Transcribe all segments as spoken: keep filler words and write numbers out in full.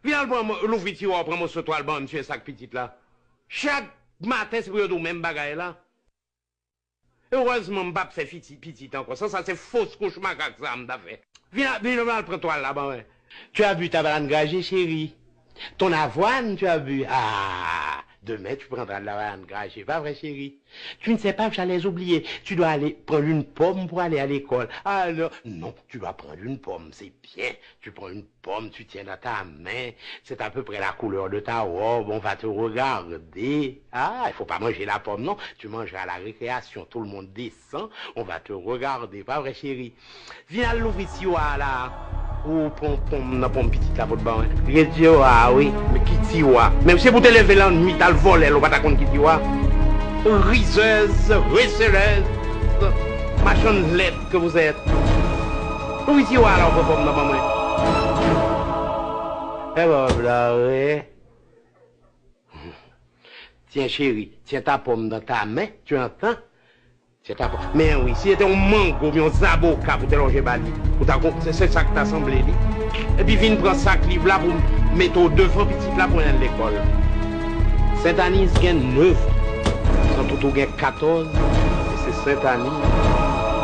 Vin al pran mo-, louvri tiwa w, pran moso twal ban m, tiye sa k pitit la. Chak maten, se pou yo di w menm bagay la. Erèzman, m p ap fè fiti-, pitit ankò. San sa, se fos kouch makak sa a m ta fè. Vin a-, vin al pran twal la ban mwen. Tu as bu ta banane grangée, chérie? Ton avoine, tu as bu? Ah, demain, tu prendras de la banane grangée, pas vrai, chérie? Tu ne sais pas, j'allais oublier. Tu dois aller prendre une pomme pour aller à l'école. Ah non, non, tu dois prendre une pomme, c'est bien. Tu prends une pomme, tu tiens dans ta main. C'est à peu près la couleur de ta robe. On va te regarder. Ah, il faut pas manger la pomme, non. Tu mangeras à la récréation. Tout le monde descend. On va te regarder. Pas vrai, chérie? Vin al louvri tiwa a la. Ou pran pon nan pon pitit la pou t ban mwen. Gen tiwa, wi. Men ki tiwa? Men se pou te leve lannwit al vòlè l, ou pa ta konn ki tiwa? Rizèz, reselèz, machann lèt ke vous êtes. Louvri tiwa a la, ou pran pon nan ban mwen. E bòb la, wi. Tiens, chérie, tiens ta pomme dans ta main, tu entends? Tiens ta pomme. Men wi, si se te yon mango, yon zaboka pou te lonje ba li, ou ta kon-, se, se sa k ta sanble li. Epi vin pran sak liv la pou mete w devan pitit la pou l al lekòl. Sentaniz gen nèf an. Chantoutou gen katòz, e se Sentaniz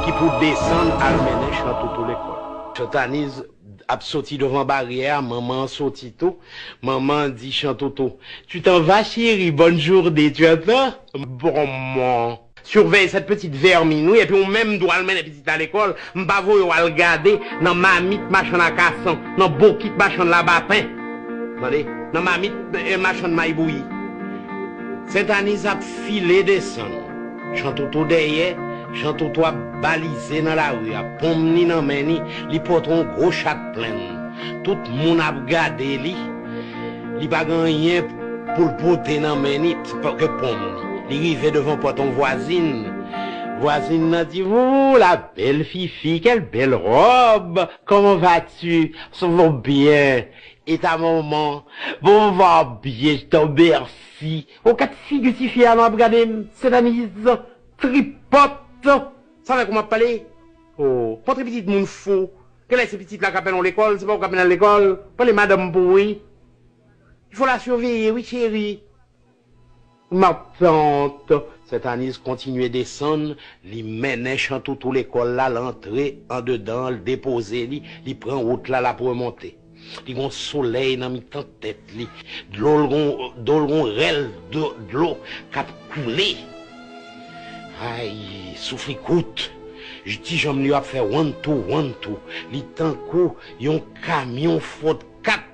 ki pou desann al mennen Chantoutou lekòl. Sentaniz ap soti devan baryè a, manman an soti tou. Manman an di Chantoutou, tu t'en vas, chérie, bonne journée, tu entends? Bon, mon. Surveille cette petite vermine, wi, epi ou menm dwe al mennen pitit la lekòl, m pa voye w al gade nan mamit machann akasan, nan bokit machann labapen. Tande? Nan mamit, eh, machann may bouyi. Sentaniz ap file desann. Chantoutou dèyè, Chantoutou ap balize nan lari a, ponm ni nan men ni, li pote yon gwo chat plenn. Tout moun ap gade li, li pa gen anyen pou l pote nan men ni, ke ponm ni. Li rive devan pòt yon vwazin. Vwazin nan di, Ouh, la belle Fifi, quelle belle robe! Comment vas-tu? Ça va bien. Et ta maman? Bon, va bien, je te remercie. O, kat figi tifi a non ap gade m, Sentaniz, tripòt. Sa fè kòman ap pale? O, montre pitit moun fou. Genlè se pitit la k ap mennen w lekòl, se pa ou k ap mennen l lekòl. Pale madanm pou ou, wi. Il faut la surveiller, wi, cheri. Matant. Sentaniz kontinye desann, li mennen Chantoutou lekòl la, l antre andedan, l depoze li, li pran wout la, l ap remonte. Li gon solèy nan mitan tèt li. Dlo l gon, do l gon rèl do-, dlo k ap koule. Ay, souf li kout. Ti janm li yo ap fè wann tou, wann tou. Li tankou yon kamyon fòt kat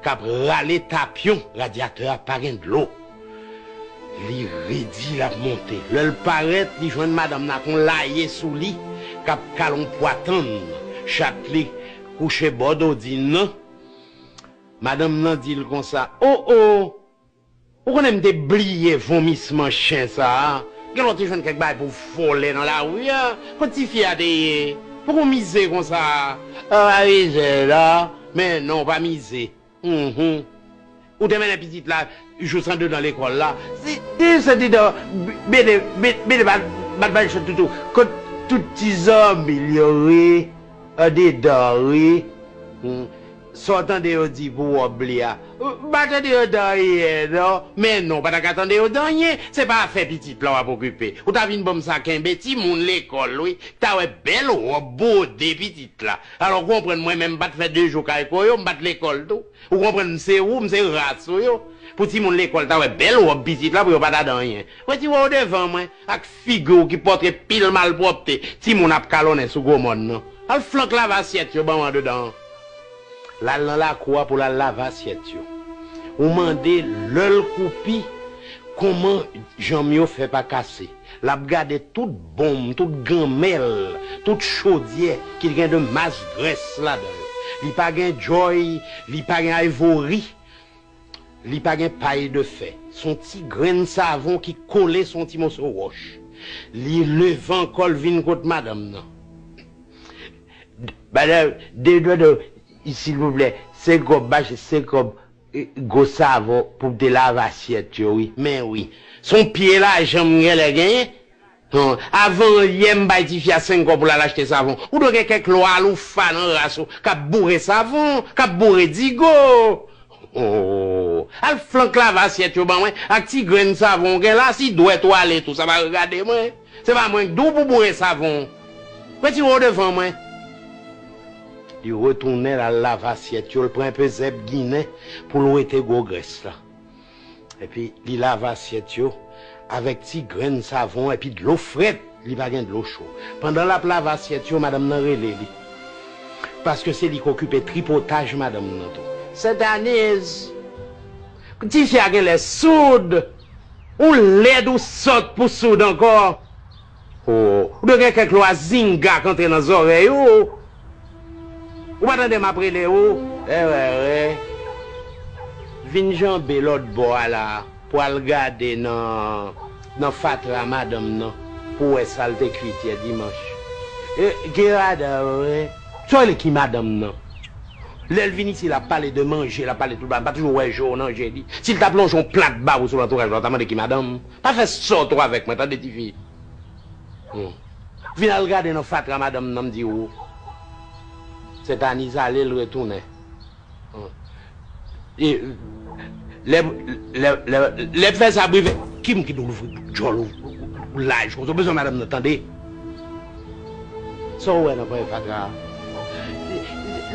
k ap rale tapyon, radyatè a pa gen dlo. Li redi, l ap monte. Lè l parèt, li jwenn madanm nan ak yon laye sou li, k ap kale yon pwa tann. Chat li kouche bò dodin nan. Madanm nan di l konsa, O, o! Ou konnen m te bliye vomisman chen sa a? Gen lè w te jwenn kèk bagay pou w vòlè nan lari a? Kot tifi a te ye? Poukò w mize konsa? A, pa mize non. Men non, w pa mize. Mhm. Ou te mennen pitit la jous andedan lekòl la. Se, se, se dedan, mete, mete, mete bat, bat bay Chantoutou. Kot tout ti zanmi l yo wi, andedan wi. Hmm. Sa w tande yo di pou wòb li a? M pa tande yo di anyen non. Men non, w pa ta ka tande yo di anyen. Se pa afè pitit la w ap okipe. Ou ta vin ban m sa kenbe, timoun lekòl wi. Ta wè bèl wòb bwode pitit la. Alò, ou konprann mwen menm m pa t fè de jou kay koyo, m pa t lekòl tou. Ou konprann m se ou, m se ras ou yo. Pou timoun lekòl ta wè bèl wòb pitit la pou yo pa ta di anyen. Wè ti wè w devan mwen, ak figi w ki pòtre pil malpwòpte, timoun ap kalonnen sou gwo mòn nan. Al flank lave asyèt yo ban m andedan an. L al nan lakou a pou l al lave asyèt yo. Ou mande lè l koupi, kòman janm yo fè pa kase. L ap gade tout bonm, tout ganmèl, tout chodyè ki gen de mas grès ladan yo. Li pa gen djòy, li pa gen ayvori, li pa gen pay de fè. Se yon ti grenn savon ki kole sou yon ti moso wòch. Li leve ankò, l vin kot madanm nan. Madanm, de, de, de, silvouplè, senk kòb, mache senk kòb, e, gwo savon pou m te lave asyèt yo, wi. Men wi. Se yon pye lajan m genlè genyen. Hon, avan yè m bay tifi a senk kòb pou l al achte savon. Ou dwe gen kèk lwa loufa nan ras ou k ap boure savon, k ap boure digo. Oh, al flank lave asyèt yo ban mwen ak ti grenn savon w gen la, si dwèt ou ale tou, sa pa regade mwen. Se pa mwen k di w pou boure savon. Retire w devan mwen. Li retounen, l al lave asyèt yo, l pran enpe zèb ginen pou l wete gwo grès la. Epi li lave asyèt yo avèk ti grenn savon epi dlo frèt, li pa gen dlo cho. Pandan l ap lave asyèt yo, madanm nan rele li. Paske se li k okipe tripotaj madanm nan tou. Sentaniz, tifi a genlè soud. Ou lèd, ou sòt pou soud ankò. Oh, ou dwe gen kèk lwa zinga k antre nan zòrèy ou. Ou pa tande m ap rele ou? Wè, wè, wè. Vin janbe lòt bò a la pou al gade nan, nan fatra madanm nan pou wè sa l te kwit yè dimanch. E, Gerada, wè. Sa w rele ki madanm nan? Lè l vin isi, l ap pale de manje, l ap pale tout bagay. M pa toujou wè je w nan je li. Si l t ap lonje yon plat ba ou sou lantouraj la, w ta mande ki madanm. Pa fè sòt ou avèk mwen, tande, tifi. Hmm. Vin al gade nan fatra madanm nan, m di ou. Sentaniz ale, l retounen. Hmm. E, lè, lè, lè, lè m fè sa, Briven, ki m ki di w louvri djòl ou, ou laj konsa, ou bezwen madanm nan, tande. Sa w wè nan panyè fatra a?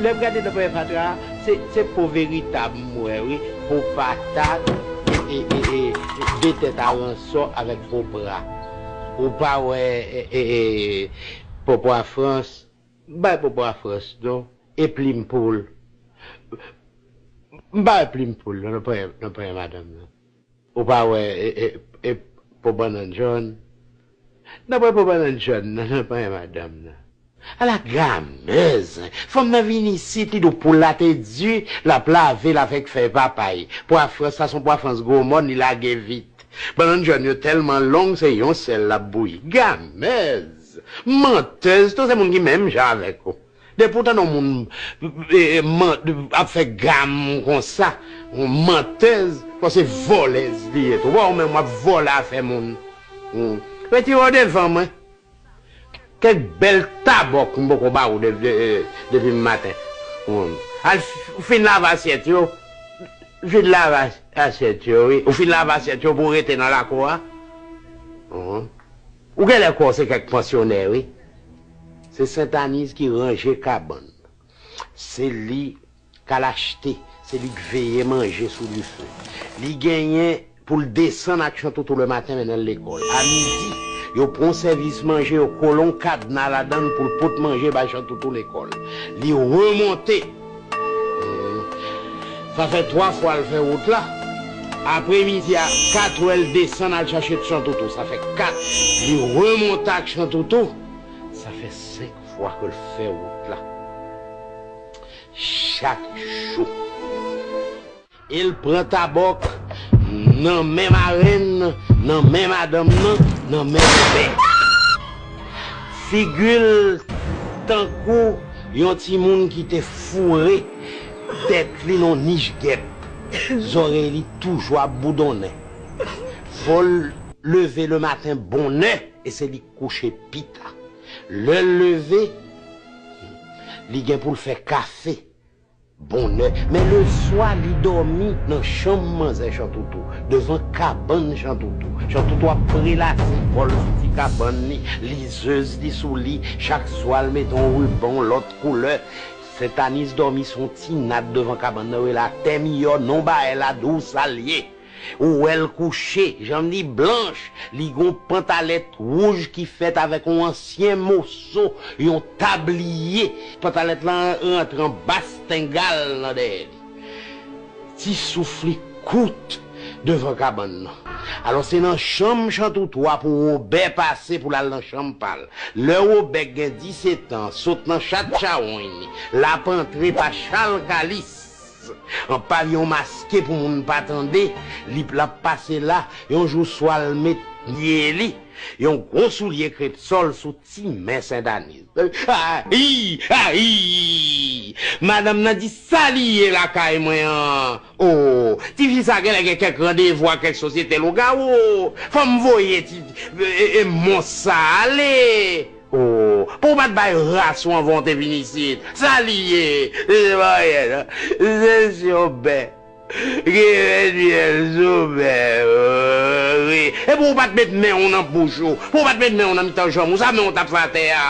Lè m gade nan panyè fatra a, se, se po veritab m wè, wi. Po patat, e, e, e, e, de tèt aransò avèk po pra. Ou pa wè, e, e, e, po pwa frans? M pa wè po pwa frans, non. E plim poul? M pa wè plim poul, non, nan panyè, nan panyè madanm nan. Ou pa wè, e, e, e, po bannann jòn? N ap wè po bannann jòn nan, nan panyè madanm nan. Ala gamèz! Fanm nan vin isit, li di w poul la te di, l ap lave l avèk fèy papay. Pwa frans la, se yon pwa frans gwo mòn, li lage vit. Bannann jòn yo tèlman long, se yon sèl l ap bouyi. Gamèz! Mantèz tou, se moun ki menm jan avèk ou. Depi w tande yon moun, e, e, man-, ap fè gam konsa, yon mantèz, fò se vòlèz li ye tou. Wè w menm w ap vòlè afè moun. Hmm. Retire w devan mwen. Kèk bèl tabòk m poko ba ou de, de, e, depi maten. Hmm. Al f-, ou fin lave asyèt yo. Fin lave as-, asyèt yo, wi. Ou fin lave asyèt yo pou w rete nan lakou a. Hmm. Ou genlè kwè w se kèk pansyonè, wi. Se Sentaniz ki ranje kabann. Se li k al achte, se li k veye manje sou dife. Li genyen pou l desann ak Chantoutou lematen mennen l lekòl. A midi, yo pran yon sèvis manje, yo kole yon kadna ladan l pou l pot manje bay Chantoutou lekòl. Li remonte. Sa fè twa fwa l fè wout la. Apremidi a, kat è, l desann al chache Chantoutou. Sa fè kat. Li remonte ak Chantoutou. Sa fè senk fwa ke l fè wout la. Chak jou. E l pran tabòk nan men marenn, nan men madanm nan, nan men bèbè. Figi l tankou yon timoun ki te foure tèt li nan nich gèp. Zòrèy li toujou ap boudonnen. Fò l leve lematen bonnè e se li k kouche pita. Lè l leve, li gen pou l fè kafe bonnè. Men leswa, li dòmi nan chanm manzè Chantoutou, devan kabann Chantoutou. Chantoutou ap prelase vòl sou ti kabann li, lizez li sou li. Chak swa, l mete yon riban yon lòt koulè. Sentaniz dòmi sou yon ti nat devan kabann nan, rele atè miyò, non ba èl la, di w sa l ye. Ou wè l kouche, janm li blanch, li gon pantalèt wouj ki fèt avèk yon ansyen moso, yon tabliye. Pantalèt lan rantre anba stengal nan dèyè li. Ti souf li kout devan kabann nan. Alò, se nan chanm Chantoutou a pou Wobè pase pou l al nan chanm pa l. Lè Wobè k gen disetan, sot nan chat chawony, l ap antre pa Chal Kalis. An pavyon maske pou moun pa tande, li, l ap pase la, yon jou swa l met pye li, yon gwo soulye krepsòl sou ti men Sentaniz. Ayi! Ayi! Madanm nan di, "Sa li ye lakay mwen an? O, tifi sa genlè gen kèk randevou ak kèk sosyete lougawou. Fò m voye ti, e, e, mons sa ale." O, pou w pa t bay ras ou anvan w te vin isit. Sa li ye? Se pa anyen, non. Se si yon bè. Ki men Bèlzobè, wi. Epi w pa t met men w nan bouch ou. Pou w pa t met men w nan mitan janm ou. Sa men w t ap fè atè a.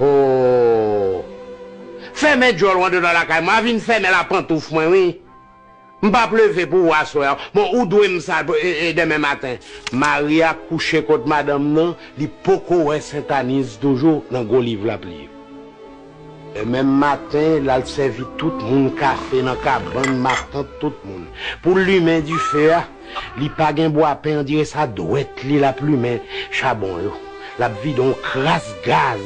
Oh. Fèmen djòl ou anndan lakay mwen. A vin fèmen lapantouf mwen, wi. M p ap leve pou ou aswè a. Bon, ou dwe m sa, e, e, demen maten. Mari a kouche kot madanm nan, li poko wè Sentaniz toujou nan gwo liv l ap li yo. Demen maten, l al sèvi tout moun kafe nan kabann matant tout moun. Pou l limen dife a, li pa gen bwapen, on dirè sa dwèt li l ap limen chabon yo. L ap vide on kras gaz.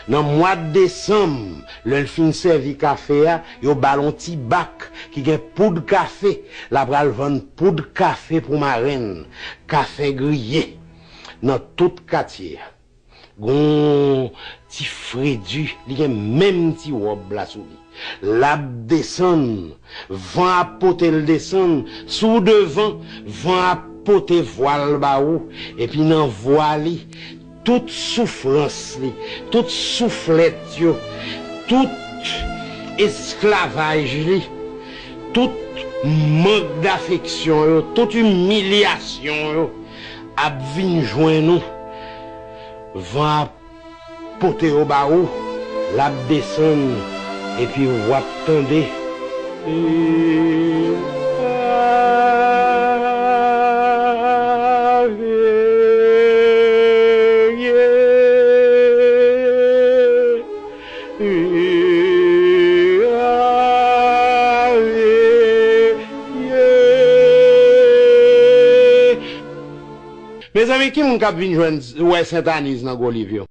Nan mwa desanm, lè l fin sèvi kafe a, yo ba l on ti bak ki gen poud kafe. L apral vann poud kafe pou marenn, kafe griye, nan tout katye a. Gon ti fredi, li gen menm ti wòb la sou li. L ap desann, van ap pote l desann, si w devan, van ap pote vwa l ba ou, epi nan vwa li, tout soufrans li, tout souflèt yo, tout esklavaj li, tout mank dafeksyon yo, tout imilyasyon yo ap vin jwenn ou. Van ap pote yo ba ou, l ap desann, epi w ap tande. Mezanmi, ki moun k ap vin jwenn wè Sentaniz nan gwo liv yo?